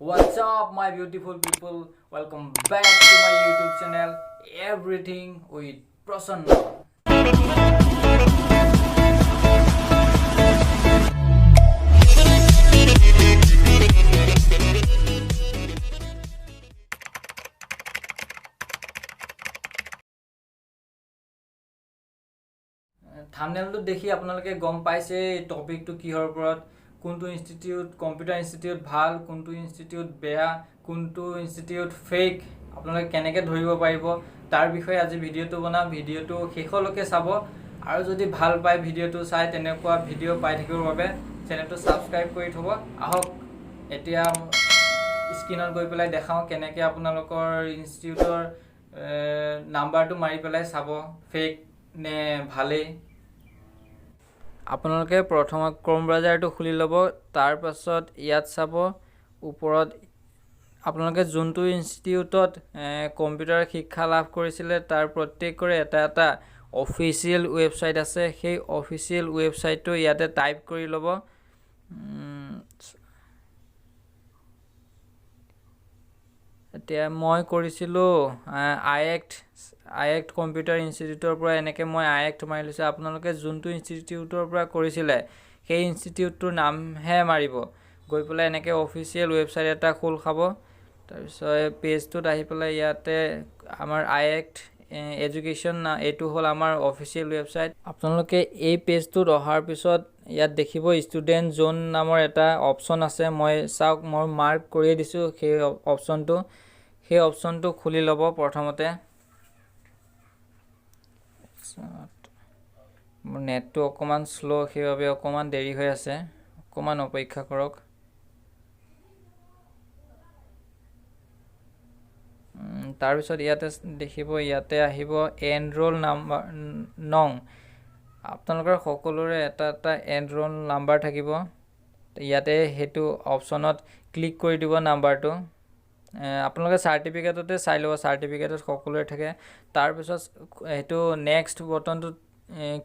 What's up, my beautiful people? Welcome back to my YouTube channel, Everything with Prasanna. থামনেলটো দেখি আপোনালোকে গম পাইছে টপিকটো কিহৰ ওপৰত, কোনটো ইনষ্টিটিউট কম্পিউটাৰ ইনষ্টিটিউট ভাল, কোনটো ইনষ্টিটিউট বেয়া, কোনটো ইনষ্টিটিউট ফেক, আপোনালোকে কেনেকৈ ধৰিব পাৰিব তাৰ বিষয়ে আজি ভিডিঅ'টো বনাম। ভিডিঅ'টো শেষলৈকে চাব আৰু যদি ভাল পায় ভিডিঅ'টো চাই তেনেকুৱা ভিডিঅ' পাই থাকিবৰ বাবে চেনেলটো ছাবস্ক্ৰাইব কৰি থ'ব। আহক, এতিয়া স্ক্ৰীণত গৈ পেলাই দেখাওঁ কেনেকৈ আপোনালোকৰ ইনষ্টিটিউটৰ নাম্বাৰটো মাৰি পেলাই চাব ফেক নে ভালেই। আপোনালোকে প্ৰথমে ক্ৰ'ম ব্ৰাউজাৰটো খুলি ল'ব। তাৰপাছত ইয়াত চাব ওপৰত আপোনালোকে যোনটো ইনষ্টিটিউটত কম্পিউটাৰ শিক্ষা লাভ কৰিছিলে, তাৰ প্ৰত্যেকৰে এটা এটা অফিচিয়েল ৱেবছাইট আছে। সেই অফিচিয়েল ৱেবছাইটটো ইয়াতে টাইপ কৰি ল'ব। এতিয়া মই কৰিছিলোঁ আই এক্ট কম্পিউটাৰ ইনষ্টিটিউটৰ পৰা। এনেকৈ মই আই এক্ট মাৰি লৈছোঁ। আপোনালোকে যোনটো ইনষ্টিটিউটৰ পৰা কৰিছিলে, সেই ইনষ্টিটিউটটোৰ নামহে মাৰিব। গৈ পেলাই এনেকৈ অফিচিয়েল ৱেবছাইট এটা খোল খাব। তাৰপিছত পেজটোত আহি পেলাই ইয়াতে আমাৰ আই এক্ট এডুকেশ্যন, এইটো হ'ল আমাৰ অফিচিয়েল ৱেবছাইট। আপোনালোকে এই পেজটোত অহাৰ পিছত ইয়াত দেখিব ষ্টুডেণ্ট জ'ন নামৰ এটা অপশ্যন আছে। মই চাওক, মই মাৰ্ক কৰিয়ে দিছোঁ সেই অপশ্যনটো। সেই অপশ্যনটো খুলি ল'ব প্ৰথমতে। মোৰ নেটটো অকণমান শ্ল', সেইবাবে অকণমান দেৰি হৈ আছে, অকণমান অপেক্ষা কৰক। তাৰপিছত ইয়াতে দেখিব, ইয়াতে আহিব এনৰোল নাম্বাৰ নং। আপোনালোকৰ সকলোৰে এটা এটা এনৰোল নাম্বাৰ থাকিব। ইয়াতে সেইটো অপশ্যনত ক্লিক কৰি দিব। নাম্বাৰটো আপোনালোকে চাৰ্টিফিকেটতে চাই ল'ব, চাৰ্টিফিকেটত সকলোৰে থাকে। তাৰপিছত সেইটো নেক্সট বটনটোত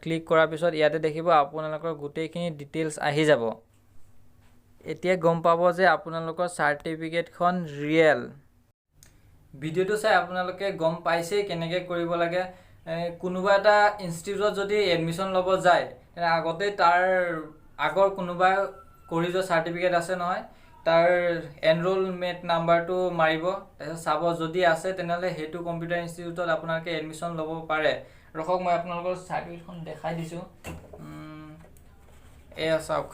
ক্লিক কৰাৰ পিছত ইয়াতে দেখিব আপোনালোকৰ গোটেইখিনি ডিটেইলছ আহি যাব। এতিয়া গম পাব যে আপোনালোকৰ চাৰ্টিফিকেটখন ৰিয়েল। ভিডিঅ'টো চাই আপোনালোকে গম পাইছেই কেনেকৈ কৰিব লাগে। কোনোবা এটা ইনষ্টিটিউটত যদি এডমিশ্যন ল'ব যায়, তেনে আগতে তাৰ আগৰ কোনোবা কৰি যোৱা চাৰ্টিফিকেট আছে নহয়, তাৰ এনৰোলমেণ্ট নাম্বাৰটো মাৰিব। তাৰপিছত চাব, যদি আছে তেনেহ'লে সেইটো কম্পিউটাৰ ইনষ্টিটিউটত আপোনালোকে এডমিশ্যন ল'ব পাৰে। ৰখক, মই আপোনালোকৰ চাৰ্টিফিকেটখন দেখাই দিছোঁ। এয়া চাওক,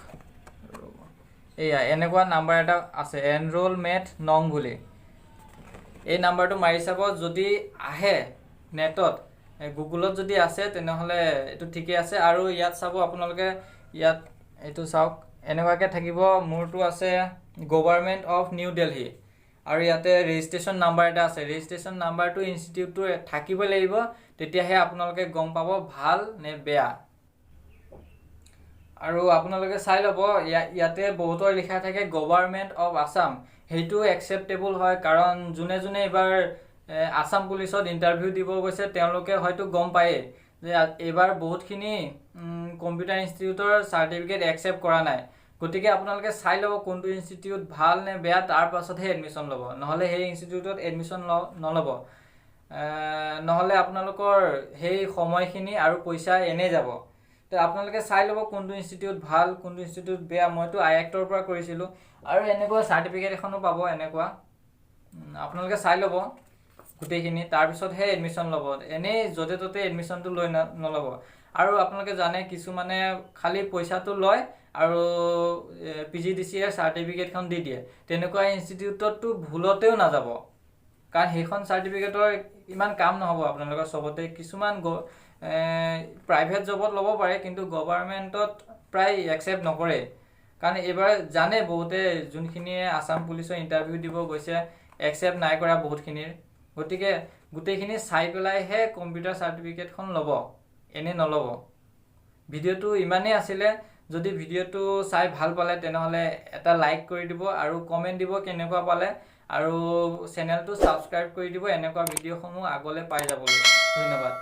এয়া এনেকুৱা নাম্বাৰ এটা আছে, এনৰোলমেণ্ট নং বুলি। এই নাম্বাৰটো মাৰি চাব, যদি আহে নেটত, গুগলত যদি আছে, তেনেহ'লে এইটো ঠিকে আছে। আৰু ইয়াত চাব আপোনালোকে, ইয়াত এইটো চাওক, এনেকুৱাকৈ থাকিব। মোৰটো আছে গভাৰ্মেণ্ট অফ নিউ দিল্লী আৰু ইয়াতে ৰেজিষ্ট্ৰেশ্যন নাম্বাৰ এটা আছে। ৰেজিষ্ট্ৰেশ্যন নাম্বাৰটো ইনষ্টিটিউটটোৰ থাকিবই লাগিব, তেতিয়াহে আপোনালোকে গম পাব ভাল নে বেয়া। আৰু আপোনালোকে চাই ল'ব, ইয়াতে বহুতৰ লিখা থাকে গভাৰ্মেণ্ট অফ আছাম। সেইটো একচেপ্টেবল হয়, কাৰণ যোনে যোনে এইবাৰ আছাম পুলিচত ইণ্টাৰভিউ দিব গৈছে, তেওঁলোকে হয়তো গম পায়েই যে এইবাৰ বহুতখিনি কম্পিউটাৰ ইনষ্টিটিউটৰ চাৰ্টিফিকেট একচেপ্ট কৰা নাই। গতিকে আপোনালোকে চাই ল'ব কোনটো ইনষ্টিটিউট ভাল নে বেয়া, তাৰ পাছতহে এডমিশ্যন ল'ব। নহ'লে সেই ইনষ্টিটিউটত এডমিশ্যন নল'ব, নহ'লে আপোনালোকৰ সেই সময়খিনি আৰু পইচা এনেই যাব। তো আপোনালোকে চাই ল'ব কোনটো ইনষ্টিটিউট ভাল, কোনটো ইনষ্টিটিউট বেয়া। মইতো আই এক্টৰ পৰা কৰিছিলোঁ আৰু এনেকুৱা চাৰ্টিফিকেট এখনো পাব এনেকুৱা। আপোনালোকে চাই ল'ব গোটেইখিনি, তাৰপিছতহে এডমিশ্যন ল'ব। এনেই য'তে ত'তে এডমিশ্যনটো লৈ নল'ব। আৰু আপোনালোকে জানে, কিছুমানে খালী পইচাটো লয় আৰু পিজিডিচিএৰ চাৰ্টিফিকেটখন দি দিয়ে। তেনেকুৱা ইনষ্টিটিউটততো ভুলতেও নাযাব, কাৰণ সেইখন চাৰ্টিফিকেটৰ ইমান কাম নহ'ব আপোনালোকৰ চবতে। কিছুমান প্ৰাইভেট জবত ল'ব পাৰে, কিন্তু গভাৰ্মেণ্টত প্ৰায় একচেপ্ট নকৰে। কাৰণ এইবাৰ জানে বহুতে, যোনখিনিয়ে আছাম পুলিচৰ ইণ্টাৰভিউ দিব গৈছে, একচেপ্ট নাই কৰা বহুতখিনিৰ। গতিকে গোটেইখিনি চাই পেলাইহে কম্পিউটাৰ চাৰ্টিফিকেটখন ল'ব, এনেই নল'ব। ভিডিঅ'টো ইমানেই আছিলে। যদি ভিডিঅ'টো চাই ভাল পালে, তেনেহ'লে এটা লাইক কৰি দিব আৰু কমেণ্ট দিব কেনেকুৱা পালে আৰু চেনেলটো ছাবস্ক্ৰাইব কৰি দিব এনেকুৱা ভিডিঅ'সমূহ আগলৈ পাই যাবলৈ। ধন্যবাদ।